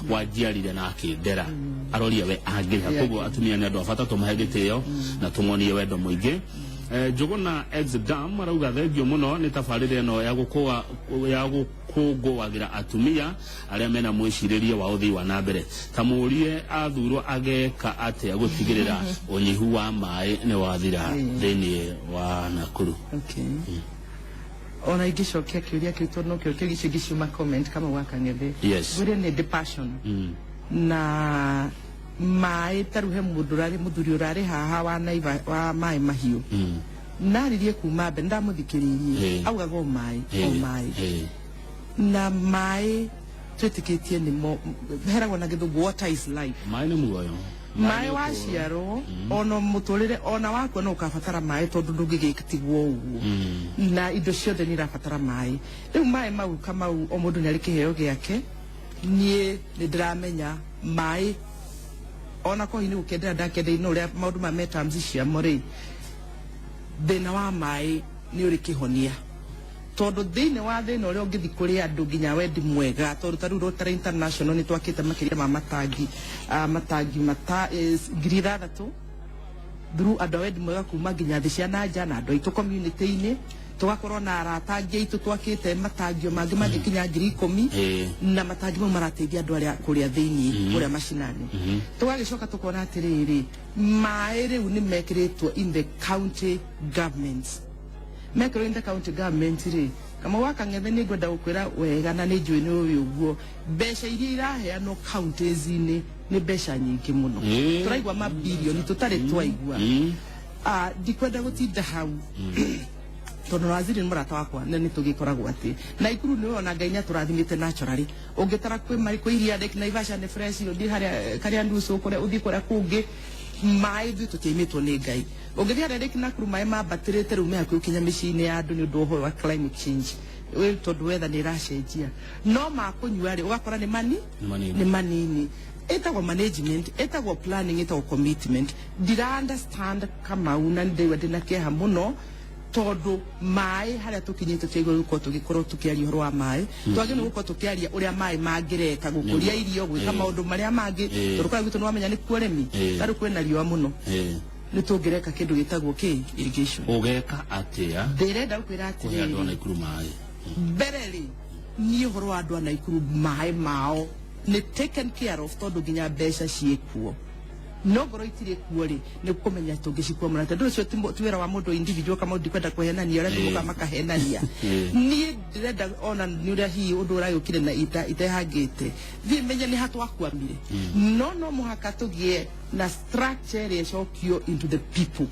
Wanjiarire na akĩndera, aroria we angĩrĩha. Koguo atumia nĩ andũ a bata, tũmahe gĩtĩo na tũmonie wendo mũingĩ. Njũgũna ex dam arauga thengio mũno nĩ tabarĩra ĩno ya gũkũa ya gũkũngũagĩra atumia arĩa mena mwĩcirĩrie wa ũthii wa na mbere. Ta mũrie athurwo ageka atĩa gũtigĩrĩra ũnyihu wa maĩ nĩ wathira thĩinĩ wa Nakuru. Okay. Ona ingĩcokia kĩũria kĩu, tondũ nokĩo kĩũria icio ingĩ ciuma comment kama wa Kang'ethe. Ngwĩre nĩ ndĩ passion na maĩ. Ta rĩu he mũndũ ũrarĩ mũthuri ũrarĩ haha wa Naiva wa maĩ mahiũ, naririe kuma mbere ndamũthikĩrĩirie, augaga o maĩ o maĩ na maĩ twĩtĩkĩtie nĩmo heragwo na Gĩthũngũ "water is life". Maĩ nĩ muoyo. Maĩ waciarwo ona mũtũrĩre ona wakua no ũkabatara maĩ, tondũ ndũngĩgĩtigwo ũguo na indo ciothe nĩ irabatara maĩ. Rĩu maĩ mau, Kamau, o mũndũ nĩ arĩ kĩheo gĩake. Niĩ nĩ ndĩramenya maĩ ona kohi nĩ gũkendera ndakendei, no ũrĩa maũndũ ma me terms ciamo rĩ, thĩna wa maĩ nĩ ũrĩ kĩhonia, tondũ thĩinĩ wa thĩna ũrĩa ũngĩthi kũrĩ andũ nginya wendi mwega, tondũ ta rĩu Rotary International nĩ twakĩte makĩria ma matangi matangi mata 6,000 through andũ a wendi mwega kuma nginya thĩ cia nanja na andũ aitũ community-inĩ. Tũgakorwo na arata angĩ aitũ twakĩte matangio mangĩ mangĩkinya 10,000, na matangi mau marateithia andũ arĩa kũrĩa thĩinĩ, kũrĩa macinani. Tũgagĩcoka tũkona atĩrĩrĩ, maĩ rĩu nĩ mekĩrĩtwo in the county governments. Mekĩrwo in the county government rĩ, Kamau wa Kang'ethe, nĩ ngwenda gũkwĩra wega na nĩ njũĩ nĩ ũĩ ũguo, mbeca iria iraheanwo counties-inĩ nĩ mbeca nyingĩ mũno. Tũraigua mabilioni tũtarĩ twaigua. Ndikwenda gũtinda hau tondũ waziri nĩ mũrata wakwa na nĩ tũgĩkoragwo atĩ Naikuru nĩ ona Ngai nĩ atũrathimĩte naturally. Ũngĩtara kwĩ mari kwĩ iria Lake Naivasha nĩ fresh, ũthiĩ harĩa karĩa nusu kũrĩa, ũthiĩ kũrĩa kũngĩ, maĩ ithuĩ tũtiaimĩtwo nĩ Ngai. Ũngĩthiĩ harĩa Lake Nakuru, maĩ mambatĩrĩte rĩu me hakuhĩ gũkinya mĩciĩ-inĩ ya andũ nĩ ũndũ wa ũhoro wa climate change. Wĩ tondũ weather nĩ ĩracenjia, no ma kũnyua rĩ, ũgakora nĩ mani Nĩ manini. Nĩ manini. Ĩtagwo management, ĩtagwo planning, ĩtagwo commitment. Ndira understand, Kamau, na ndĩraigua ndĩna kĩeha mũno tondũ maĩ harĩa tũkinyĩte tũtiagĩrĩirwo gũkorwo tũgĩkorwo tũkĩaria ũhoro wa maĩ. Twagĩrĩirwo gũkorwo tũkĩaria ũrĩa maĩ mangĩreka gũkũria irio, gwĩka maũndũ marĩa mangĩ, tondũ kũrĩa gwitũ nĩ wamenya nĩ kuo ũrĩmi. Tarĩu kwĩna riũa mũno, nĩ tũngĩreka kĩndũ gĩtagwo kĩ irrigation. Ũgeka atĩa Ndĩrenda gũkwĩra kũhe andũ a atĩrĩrĩ, Naikuru maĩ? Mbere rĩ, niĩ ũhoro wa andũ a Naikuru, maĩ mao nĩ taken care of, tondũ nginya mbeca ciĩkuo, no ngorwo itirĩ kuo rĩ, nĩ kũmenya tũngĩcikwamũra, tondũ ũcio ti wĩra wa mũndũ individual. Kama ndikwenda kũhenania ũrĩa tũmũka makahenania. Niĩ ndĩrenda ona nĩ ũrĩa hihi ũndũ ũragĩũkire na itehangĩte thiĩ menye nĩ ha twakwamire, no mũhaka tũgĩe na structure ĩrĩa ĩcokio into the people,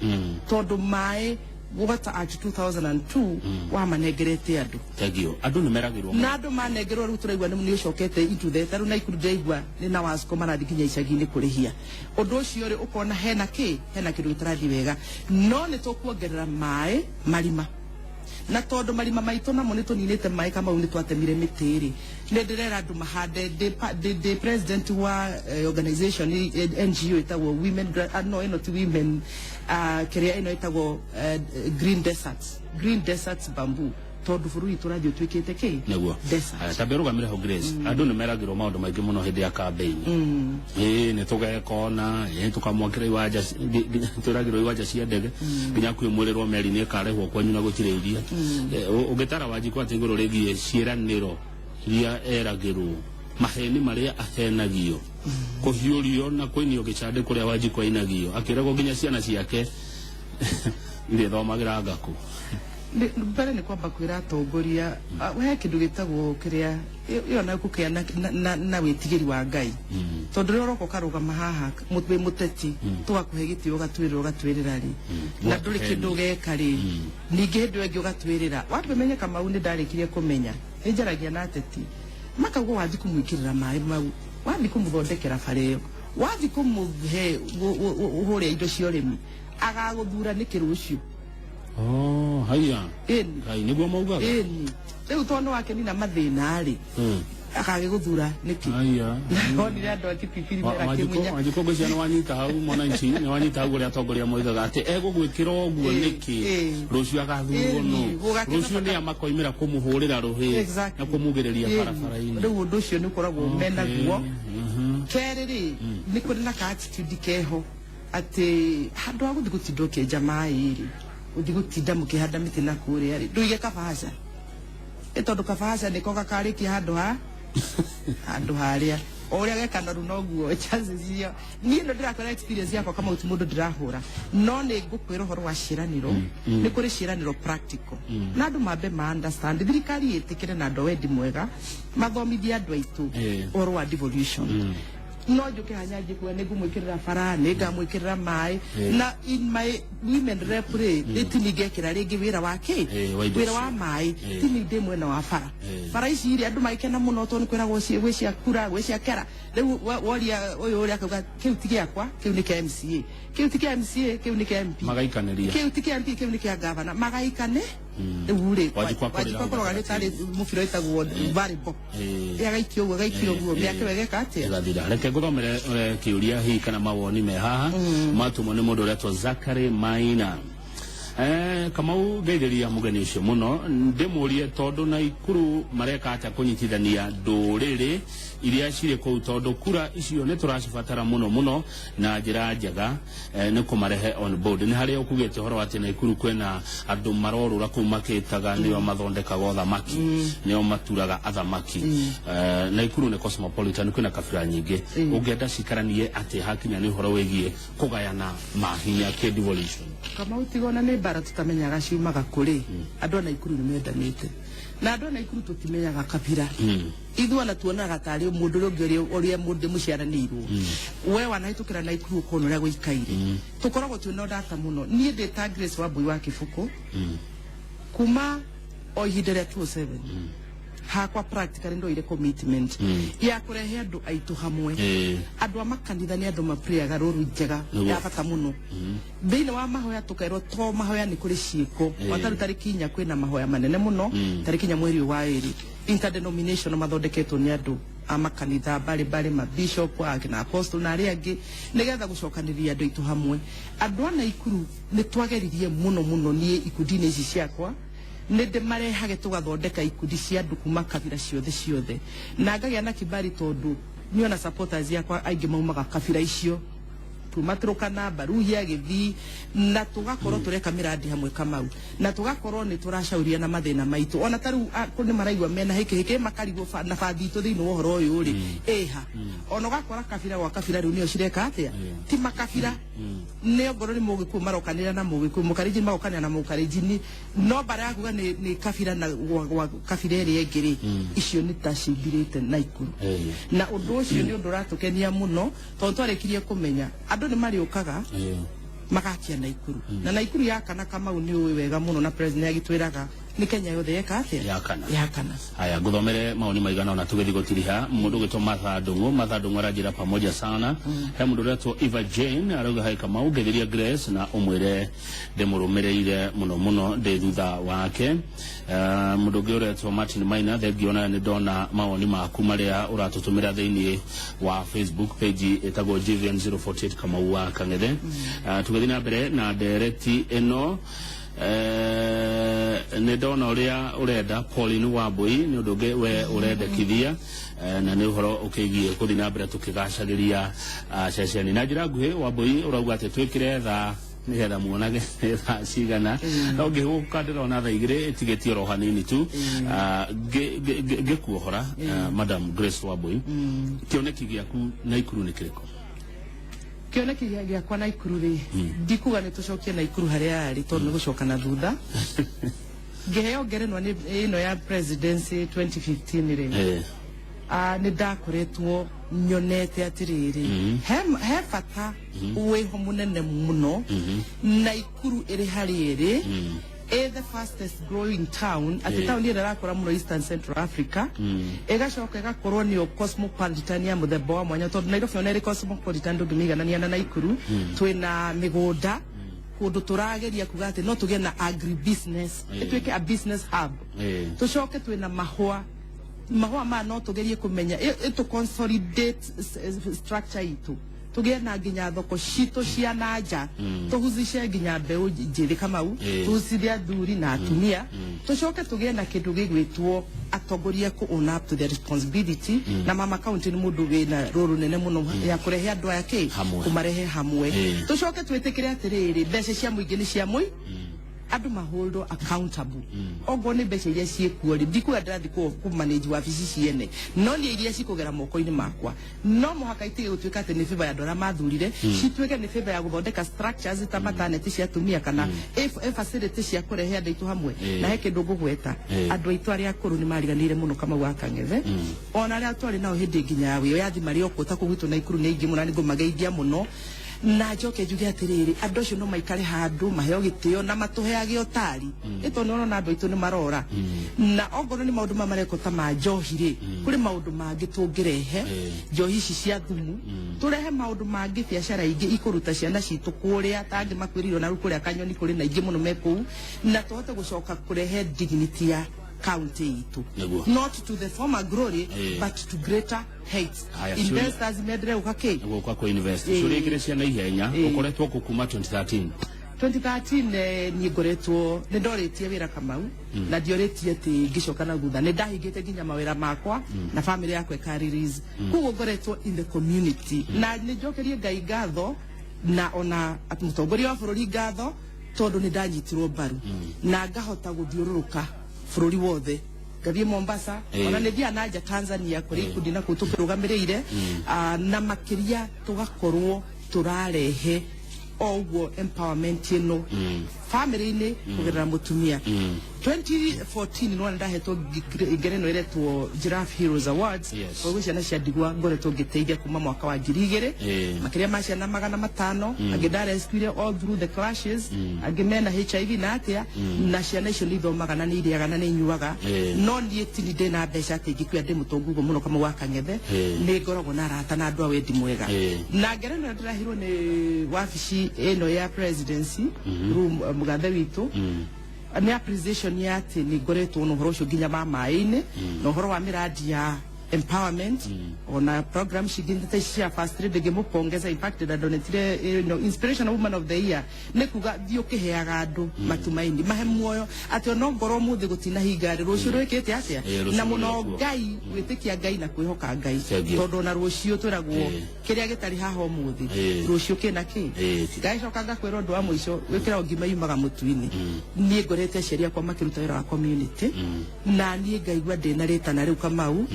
tondũ maĩ Water Act 2002 wamanengerete andũ. Thank you. Andũ nĩ meragĩrwo. Na andũ manengerwo, rĩu tũraigua nĩ ũcokete into the tarĩu Naikuru ndĩraigua nĩ na Wasco marathiĩ nginya icagi-inĩ kũrĩhia ũndũ ũcio rĩ, ũkona hena kĩ hena kĩndũ gĩtarathiĩ wega, no nĩ tũkuongerera maĩ marima, na tondũ marima maitũ namo nĩ tũninĩte maĩ, Kamau, nĩ twatemire mĩtĩ rĩ, nĩ ndĩrera andũ mahande. Ndĩ president wa organization, NGO ĩtagwo Women no ĩno ti women, kĩrĩa ĩno ĩtagwo Green Deserts, Green Deserts Bamboo, tondũ bũrũri witũ ũrathiĩ ũtuĩkĩte kĩ desert. Aya, tambe ũrũgamĩre ho, Grace. Andũ nĩ meragĩrwo maũndũ maingĩ mũno hĩndĩ ya campaign. Ĩĩ, nĩ tũgeka ona ĩĩ tũkamwakĩra iwanja twĩragĩrwo iwanja cia ndege, nginya kwĩ mwĩrĩrwo meri nĩ ĩkarehwo kwanyu na gũtirĩ iria. Ũngĩtara Wanjikũ atĩ igũrũ rĩgiĩ ciĩranĩro iria eragĩrwo, maheni marĩa ahenagio, kũhiũrio na kũinio gĩcandĩ kũrĩa Wanjikũ ainagio akĩragwo nginya ciana ciake irĩthomagĩra ngakũ. Mbere nĩ kwamba kwĩra atongoria, he kĩndũ gĩtagwo kĩrĩa ĩyo na kũkĩa na wĩtigĩri wa Ngai, tondũ rĩrĩa ũroka ũkarũgama haha wĩ mũteti, tũgakũhe gĩtĩo, ũgatwĩrĩra rĩ, na ndũrĩ kĩndũ ũgeka rĩ. Ningĩ hĩndĩ ĩyo ĩngĩ ũgatwĩrĩra wambe ũmenye, Kamau, nĩ ndarĩkirie kũmenya nĩ njaragia na ateti makauga wathi kũmwĩkĩrĩra maĩ mau, wathi kũmũthondekera bara ĩyo, wathi kũmũhe hũrĩa indo cia ũrĩmi, agagũthura nĩkĩ rũciũ? Oh, haiya. Ĩni. Ngai nĩguo maugaga. Ĩni, rĩu tondũ nĩ wakenina mathĩna rĩ, Akagĩgũthura nĩkĩ? Aya. Onire andũ a Kipipiri mera Wanjikũ kĩmunya. Wanjikũ ngwĩciria nĩ wanyita hau, mwananchi, nĩ wanyita hau ũrĩa atongoria moigaga atĩ egũgwĩkĩra ũguo nĩkĩ, rũciũ agathurwo nũ? Gũgakĩona Rũciũ nĩ makoimĩra kũmũhũrĩra rũhĩ na kũmugĩrĩria barabara-inĩ. Rĩu ũndũ ũcio nĩ ũkoragwo menaguo. Kerĩ rĩ, nĩ kũrĩ na ka attitude keho atĩ handũ ha gũthiĩ gũtinda ũkĩenja maĩ rĩ, ũthiĩ gũtinda mũkĩhanda mĩtĩ na kũrĩa rĩ, ndũige kabahaca, ĩ tondũ kabahaca nĩko gakarĩkia handũ ha handũ harĩa o ũrĩa geka noru noguo chances iria. Niĩ no ndĩrakwĩra experience yakwa, kama ti mũndũ ndĩrahũra, no nĩ ngũkwĩra ũhoro wa ciĩranĩro. Nĩ kũrĩ ciĩranĩro practical na andũ mambe ma understand, thirikari ĩtĩkĩre na andũ a wendi mwega mathomithie andũ aitũ ũhoro wa devolution. No njũke hanyanjie kuga nĩ ngũmwĩkĩrĩra bara, nĩ ngamwĩkĩrĩra maĩ, na in my women rep rĩ, nĩ tini ngekĩra rĩngĩ wĩra wa kĩ? Wa indo Wĩra wa icio. Maĩ. Tini ndĩ mwena wa bara. Bara ici rĩ, andũ magĩkena mũno tondũ nĩ kwĩragwo gwĩ cia kura, gwĩ cia kera. Rĩu woria ũyũ ũrĩa akauga kĩu ti gĩakwa, kĩu nĩ kĩa MCA, kĩu ti kĩa MCA, kĩu nĩ kĩa MP. Magaikanĩria. Kĩu ti kĩa MP, kĩu nĩ kĩa gavana, magaikane. Rĩu rĩ, Wanjikũ akorĩra Wanjikũ akoragwo arĩ tarĩ mũbira wĩtagwo volleyball. Agaikio ũguo, agaikio ũguo, mĩaka ĩyo ĩgeka atĩa? Ĩgathira. Reke ngũthomere kĩũria hihi kana mawoni me haha matũmwo nĩ mũndũ ũretwo Zachary Maina. Kamau, ngeithĩria mũgeni ũcio mũno, ndĩmũrie tondũ Naikuru mareka atĩa kũnyitithania ndũrĩrĩ iria cirĩ kũu, tondũ kura icio nĩ tũracibatara mũno mũno, na njĩra njega nĩ kũmarehe on board. Nĩ harĩa ũkugĩte ũhoro wa atĩ Naikuru kwĩna andũ marorũra kũu makĩtaga nĩo mathondekaga ũthamaki, nĩo maturaga athamaki. Naikuru nĩ cosmopolitan, kwĩna kabira nyingĩ. Ũngĩenda cikaranie atĩ hakinya nĩ ũhoro wĩgiĩ kũgayana mahinya kĩ devolution? Kamau, tigona nĩ mbara tutamenyaga ciumaga kũrĩ. Andũ a Naikuru nĩ mendanĩte, na andũ a Naikuru tũtimenyaga kabira. Ithuĩ ona tuonaga tarĩ mũndũ ũrĩa ũngĩ, ũrĩa mũndũ mũciaranĩirwo. We wanahĩtũkĩra Naikuru ũkona ũrĩa gũikaire, tũkoragwo twĩna ũndata mũno. Niĩ ndĩ ta Grace Wambui wa Kĩbũkũ, kuma o ihinda rĩa 2007 hakwa practically ndoire commitment ya kũrehe andũ aitũ hamwe. Andũ a makanitha nĩ andũ mapreaga rũru njega ya bata mũno thĩinĩ wa mahoya, tũkerwo to mahoya, nĩ kũrĩ ciĩko. Wataru tarĩki 4 kwĩna mahoya manene mũno, tarĩki 4 mweri ũyũ wa 2, interdenomination, mathondeketwo nĩ andũ a makanitha mbarĩ mbarĩ, mabishop na apostle na arĩa angĩ, nĩgetha gũcokanĩrĩria andũ aitũ hamwe. Andũ a Naikuru nĩ twageririe mũno mũno. Niĩ ikundi-inĩ ici ciakwa nĩ ndĩmarehage, tũgathondeka ikundi cia andũ kuma kabira ciothe ciothe, na ngagĩa na kibari tondũ niĩ ona supporters yakwa aingĩ maumaga kabira icio, kuma Turukana, Baruhia, Gĩthii, na tũgakorwo tũreka mĩrandi hamwe, Kamau, na tũgakorwo nĩ tũracauriana mathĩna maitũ. Ona ta rĩu nĩ maraigua mena hĩkĩ hĩkĩ, makarigwo na bathi itũ thĩinĩ wa ũhoro ũyũ rĩ ĩha. Ona ũgakora kabira gwa kabira rĩu nĩo cireka atĩa, ti makabira, nĩ ongorwo nĩ Mũgĩkũyũ marokanĩra na Mũgĩkũyũ, Mũkarenjini magokanĩra na Mũkarenjini, no bara ya kuga nĩ kabira na gwa kabira ĩrĩa ĩngĩ rĩ, icio nĩ ta cithirĩte Naikuru. Na ũndũ ũcio nĩ ũndũ ũratũkenia mũno, tondũ twarĩkirie kũmenya andũ nĩ marĩũkaga magakia Naikuru, na Naikuru yakana, Kamau, nĩ ũĩ wega mũno, na president agĩtwĩraga nĩ Kenya yothe yeka atĩa? Yakana. Yakana. Haya, nguthomere maoni maigana ona tũgĩthiĩ gũtiriha. Mũndũ ũgĩtwo Martha Ndung'u, Martha Ndung'u aranjĩra pamoja sana. He mũndũ ũretwo Eva Jane arauga, "Hai Kamau, ngeithĩria Grace na ũmwĩre ndĩmũrũmĩrĩire mũno mũno, ndĩ thutha wake." Mũndũ ũngĩ ũretwo Martin Maina, thengio na nĩ ndona mawoni maku marĩa ũratũtũmĩra thĩinĩ wa Facebook page ĩtagwo JVN 048 Kamau wa Kang'ethe. Tũgĩthiĩ na mbere na ndereti ĩno, nĩ ndona ũrĩa ũrenda Pauline Wambui nĩ ũndũ ũngĩ we ũrendekithia, na nĩ ũhoro ũkĩgiĩ gũthiĩ na mbere tũkĩgacagĩria ceceni na njĩra nguhĩ. Wambui, ũrauga atĩ twĩkĩre thaa nĩgetha muonage nĩ thaa cigana, no ngĩhũka ndĩrona thaa 2 ĩtigĩtie oro hanini tu. Ngĩkuohora, Madam Grace Wambui, kĩoneki gĩaku Naikuru nĩ kĩrĩkũ? Kĩoneki gĩakwa Naikuru rĩ, ndikuga nĩ tũcokie Naikuru harĩa yarĩ, tondũ nĩ gũcoka na thutha. Ngĩheo ngerenwa nĩ ĩno ya presidency 2015 rĩ, nĩ ndakoretwo nyonete atĩrĩrĩ, he bata wĩho mũnene mũno Naikuru ĩrĩ harĩa ĩrĩ, ĩ the fastest growing town, atĩ taũni ĩrĩa ĩrakũra mũno Eastern Central Africa, ĩgacoka ĩgakorwo nĩyo cosmopolitan ya mũthemba wa mwanya, tondũ Nairobi ona ĩrĩ cosmopolitan ndũngĩmĩiganania na Naikuru. Twĩna mĩgũnda kũndũ tũrageria kuga atĩ no tũgĩe na agribusiness, ĩtuĩke a business hub. Tũcoke twĩna mahũa Mahũa maya no tũgerie kũmenya ĩ consolidate structure itũ, tũgĩe na nginya thoko citũ cia na nja, tũhucice nginya mbeũ njĩthĩ, Kamau, tũhucithie athuri na atumia, tũcoke tũgĩe na kĩndũ gĩgwĩtwo atongoria kũ own up to their responsibility. Na mama county nĩ mũndũ wĩna rũrũ nene mũno ya kũrehe andũ aya kĩ Hamwe. Kũmarehe hamwe. Tũcoke twĩtĩkĩre atĩrĩrĩ, mbeca cia mũingĩ nĩ cia mũi andũ maholdwo accountable. Ongorwo nĩ mbeca iria ciĩkuo rĩ, ndikuga ndĩrathiĩ kũ manage wabici ciene, no nĩ iria cikũgera moko-inĩ makwa, no mũhaka itige gũtuĩka atĩ nĩ favor ya andũ arĩa mathurire, cituĩke nĩ favor ya gũthondeka structures ta maternity cia atumia kana facility cia kũrehe andũ aitũ hamwe. Na he kĩndũ ngũgweta, andũ aitũ arĩa akũrũ nĩ mariganĩire mũno, Kamau wa Kang'ethe, ona arĩa twarĩ nao hĩndĩ nginya ya wĩyathi marĩ o kũ ta kũu gwitũ Naikuru nĩ aingĩ mũno, na nĩ ngũmageithia mũno. Na njoke njuge atĩrĩrĩ, andũ acio no maikare handũ maheo gĩtĩo na matũheage ũtari, ĩ tondũ nĩũrona andũ aitũ nĩ marora. Na ongorwo nĩ maũndũ maya marekwo ta ma njohi rĩ, kũrĩ maũndũ mangĩ tũngĩrehe, njohi ici cia thumu, tũrehe maũndũ mangĩ, biacara ingĩ ikũruta ciana citũ kũrĩa ta angĩ makwĩrĩirwo na rĩu kũrĩa kanyoni kũrĩ na ingĩ mũno me kũu, na tũhote gũcoka kũrehe dignity ya county itũ, not to the former glory, but to greater heights. Haya, Investors mendere gũka kĩ gũka kũ invest. Ciũria igĩrĩ cia naihenya. Ũkoretwo kũ kuma 2013? 2013, niĩ ngoretwo nĩ ndorĩtie wĩra, Kamau, na ndiorĩtie atĩ ngĩcoka na thutha, nĩ ndahingĩte nginya mawĩra makwa na family yakwa ĩka release. Koguo ngoretwo in the community, na nĩ njokerie Ngai ngatho na ona mũtongoria wa bũrũri ngatho, tondũ nĩ ndanyitirwo mbaru na ngahota gũthiũrũrũka bũrũri wothe, ngathiĩ Mombasa, ona nĩ thiaga na nja Tanzania kũrĩ ikundi na kũu tũkĩrũgamĩrĩire. Na makĩria tũgakorwo tũrarehe o ũguo empowerment ĩno family-inĩ kũgerera mũtumia. 2014 nĩwona ndahetwo ngerenwa ĩretwo Giraffe Heroes Awards. Koguo ciana cia ndigwa ngoretwo ngĩteithia kuma mwaka wa 2000, makĩria ma ciana 500, angĩ ndarescuire all through the clashes, angĩ mena HIV na atĩa, na ciana icio nĩ ithomaga na nĩ irĩaga na nĩ inyuaga. No niĩ tini ndĩna mbeca atĩ ingĩkua ndĩ mũtongu ũguo mũno, Kamau wa Kang'ethe, nĩ ngoragwo na arata na andũ a wendi mwega. Na ngerenwa ĩyo ndĩraheirwo nĩ wabici ĩno ya presidency room, mũgathe witũ, nĩ appreciation ya atĩ nĩ ngoretwo na ũhoro ũcio nginya ma maĩ-inĩ na ũhoro wa mĩrandi ya empowerment, ona program cingĩ ta ici cia first lady ngĩmũpongeza. In fact, ndadonetire inspirational woman of the year, nĩ kuga thiĩ ũkĩheaga andũ matumaini, mahe muoyo atĩ ona ngorwo mũthĩ gũtinahinga rĩ, rũciũ rwĩkĩte atĩa. Rũciũ Na mũno rũrĩ kuo. Ngai, gwĩtĩkia Ngai na kwĩhoka Ngai, Thank you. tondũ ona rũciũ twĩragwo kĩrĩa gĩtarĩ haha ũmũthĩ, rũciũ kĩna kĩ. Ngacoka ngakwĩra ũndũ wa mũico, wĩkĩra ngima yumaga mũtu-inĩ. Niĩ ngorete aciari akwa makĩruta wĩra wa community, na niĩ ngaigua ndĩna rĩtana rĩu, Kamau.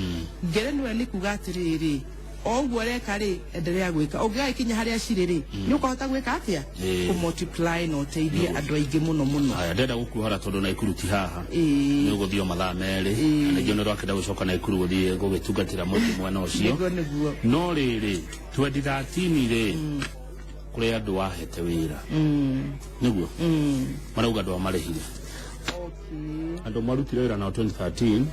Ngerenwa nĩ kuga atĩrĩrĩ, o ũguo ũreka rĩ, endelea gwĩka, ũngĩgagĩkinya harĩa cirĩ rĩ, nĩ ũkahota gwĩka atĩa, kũ multiply na ũteithie andũ aingĩ mũno mũno. Haya, ndenda gũkuohora tondũ Naikuru ti haha, nĩ ũgũthiĩ o mathaa 2, na ningĩ nĩ ũrakĩenda gũcoka Naikuru gũthiĩ gũgĩtungatĩra mũingĩ mwena ũcio. Nĩguo, nĩguo. No rĩrĩ, 2013 rĩ, kũrĩ andũ wahete wĩra, nĩguo marauga andũ amarĩhire, andũ marutire wĩra nao 2013,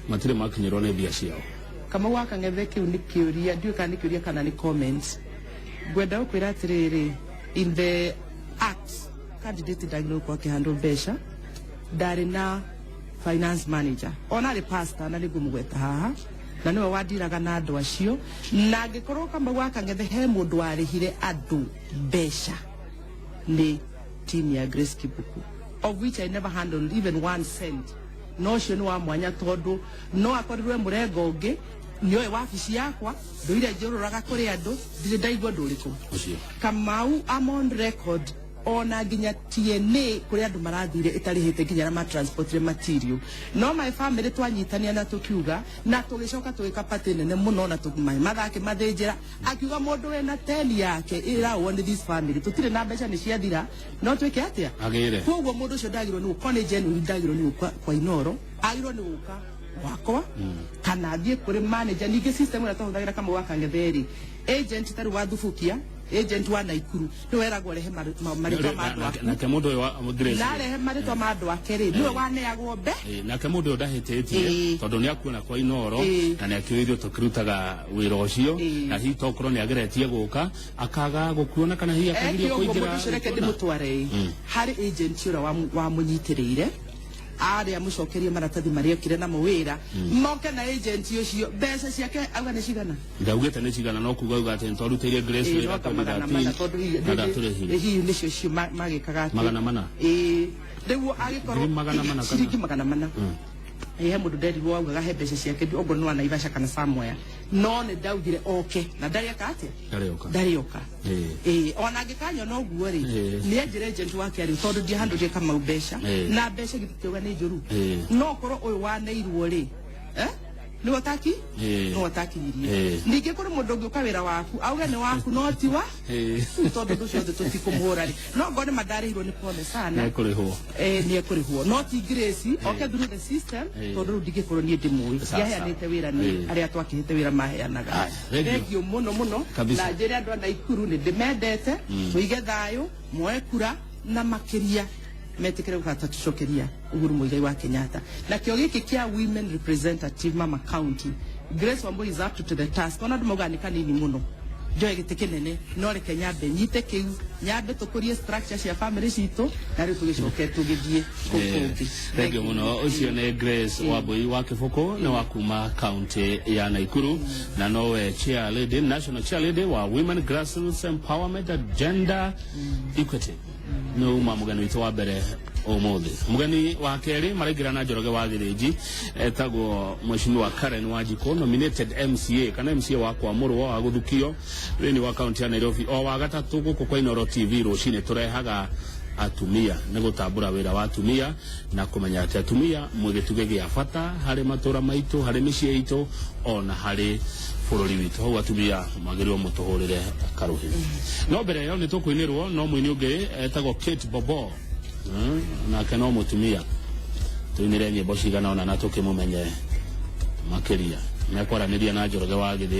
matirĩ makinyĩrwo nĩ mbia ciao. Kamau wa Kang'ethe, kĩu nĩ kĩũria, ndiũĩ kana nĩ kĩũria kana nĩ comment. Ngwenda gũkwĩra atĩrĩrĩ, in the act, candidate ndagĩrĩirwo gũkorwo akĩhandwo mbeca. Ndarĩ na finance manager, ona arĩ pastor, na nĩngũmũgweta haha, na nĩwe wandiraga na andũ acio. Na angĩkorwo, Kamau wa Kang'ethe, he mũndũ warĩhire andũ mbeca, nĩ team ya Grace Kibuku, of which I never handled even one cent. No ũcio nĩ wa mwanya, tondũ no akorirwe mũrengo ũngĩ nĩoĩ wabici yakwa, ndũire njũrũraga kũrĩ andũ, ndirĩ ndaigua ũndũ ũrĩkũ. Ũcio. Kamau, I'm on record, ona nginya TNA kũrĩ andũ marathire ĩtarĩhĩte nginya na matransportire material. No my family twanyitania na tũkiuga na tũgĩcoka tũgĩka party nene mũno na tũmaĩ mathake mathĩnjĩra, akiuga mũndũ wĩna teni yake ĩraũo nĩ this family, tũtirĩ na mbeca, nĩ ciathira, no twĩke atĩa? Agĩre. Koguo mũndũ ũcio ndagĩrĩirwo nĩ gũka, nĩ genuine, ndagĩrĩirwo nĩ gũka kwa Inoro, agĩrĩirwo nĩ gũka gwakwa kana athiĩ kũrĩ manager. Ningĩ system ĩrĩa twahũthagĩra, Kamau wa Kang'ethe, rĩ, agent tarĩ wa Thubukia, agent wa Naikuru nĩwe weragwo rehe marĩtwa ma andũ aku. Nake mũndũ ũyũ wa Grace Na rehe marĩtwa ma andũ ake rĩ, nĩwe waneagwo mbe. Nake mũndũ ũyũ ndahĩtĩtie, tondũ nĩ akuona kwa Inoro, na nĩ akĩũĩ ithuĩ tũkĩrutaga wĩra ũcio, na hihi tokorwo nĩ ageretie gũka akaga gũkuona kana hihi eke akagirio ũguo kũingĩra mũndũ ũcio reke gũkuona. ndĩmũtware harĩ agent ũrĩa wamũnyitĩrĩire. Arĩa mũcokerie maratathi marĩa okire namo wĩra, moke na agent ũcio, mbeca ciake auga nĩ cigana? Ndaugĩte nĩ cigana, no kuga uga atĩ nĩtwarutĩire Grace Ĩĩ, wĩra no ta 400 2013 tondũ hihi na ndatũrĩhire. Hihi nĩcio cio magĩkaga atĩ 400? Ĩĩ, rĩu agĩkorwo Ngiri 400 kana? Ciringi 400. Ĩĩ, he mũndũ nderirwo augaga he mbeca ciake, okorwo nĩ wa Naivasha kana somewhere, no nĩ ndaugire oke na ndarĩ eka atĩa? Ndarĩ oka. Ndarĩ oka. Ĩĩ. Ĩĩ, ona angĩkanyona ũguo rĩ, Ĩĩ. nĩ anjĩre agent wake arĩ, tondũ ndiahandũrie Kamau mbeca. Ĩĩ. Na mbeca githĩ tiuga nĩ njũru? Ĩĩ. No korwo ũyũ waneirwo rĩ, eh? Nĩwe ũtaki Ĩĩ. nĩwe ũtakinyirie. Ĩĩ. Ningĩ kũrĩ mũndũ ũngĩũka wĩra waku auge nĩ waku no ti wa Ĩĩ. tondũ ũndũ ũcio othe tũtikũmũhũra rĩ, no ngone mandarĩhirwo nĩ pole sana. Nĩekũrĩhwo. Eh, nĩ ekũrĩhwo, no ti Grace, oke through the system, Ĩĩ. tondũ rĩu ndingĩkorwo niĩ ndĩmũĩ. Sawa, Ndiaheanĩte sawa. wĩra nĩ Ĩĩ. arĩa twakĩhĩte wĩra maheanaga. Aya, thank you. Thank you mũno mũno. Kabisa. Na njĩre andũ a Naikuru nĩ ndĩmendete, tũige thayũ, moe kura na makĩria metĩkĩre gũkata tũcokeria Uhuru Muigai wa Kenyatta. Nakĩo gĩkĩ kĩa women representative mama county, Grace Wambui is up to the task. Ona andũ maugaga nĩ kanini mũno njoe gĩtĩ kĩnene, no reke nyambe nyite kĩu, nyambe tũkũrie structure cia family citũ, na rĩu tũgĩcoke tũgĩthiĩ kũu kũngĩ. Thank you mũno. Ũcio nĩ Grace Wambui wa Kĩbũkũ, nĩ wa kuma kaunti ya Naikuru na nowe chair lady, national chair lady wa Women Grassroots Empowerment and Gender Equity. Nĩ uma mũgeni witũ wa mbere ũmũthĩ. Mũgeni wa kerĩ maraingĩra na Njoroge wa Gĩthĩnji, etagwo Mheshimiwa Karen Wanjikũ, nominated MCA kana MCA wa Kwamũrwo wa Gũthukio thĩinĩ wa kaunti ya Nairobi. O wa gatatũ gũkũ kwa Inooro TV rũcinĩ tũrehaga atumia nĩ gũtambũra wĩra wa atumia na kũmenya atĩ atumia mwĩ gĩtugĩ gĩa bata harĩ matũra maitũ, harĩ mĩciĩ itũ, ona harĩ bũrũri witũ. Hau atumia magĩrĩirwo mũtũhũrĩre karũhĩ. No mbere ĩyo nĩ tũkũinĩrwo no mũini ũngĩ etagwo Kate Bobo. Nake no mũtumia, tũinĩre nyĩmbo cigana ona na tũkĩmũmenye makĩria. Nĩekwaranĩria na Njoroge wa Gĩthĩ.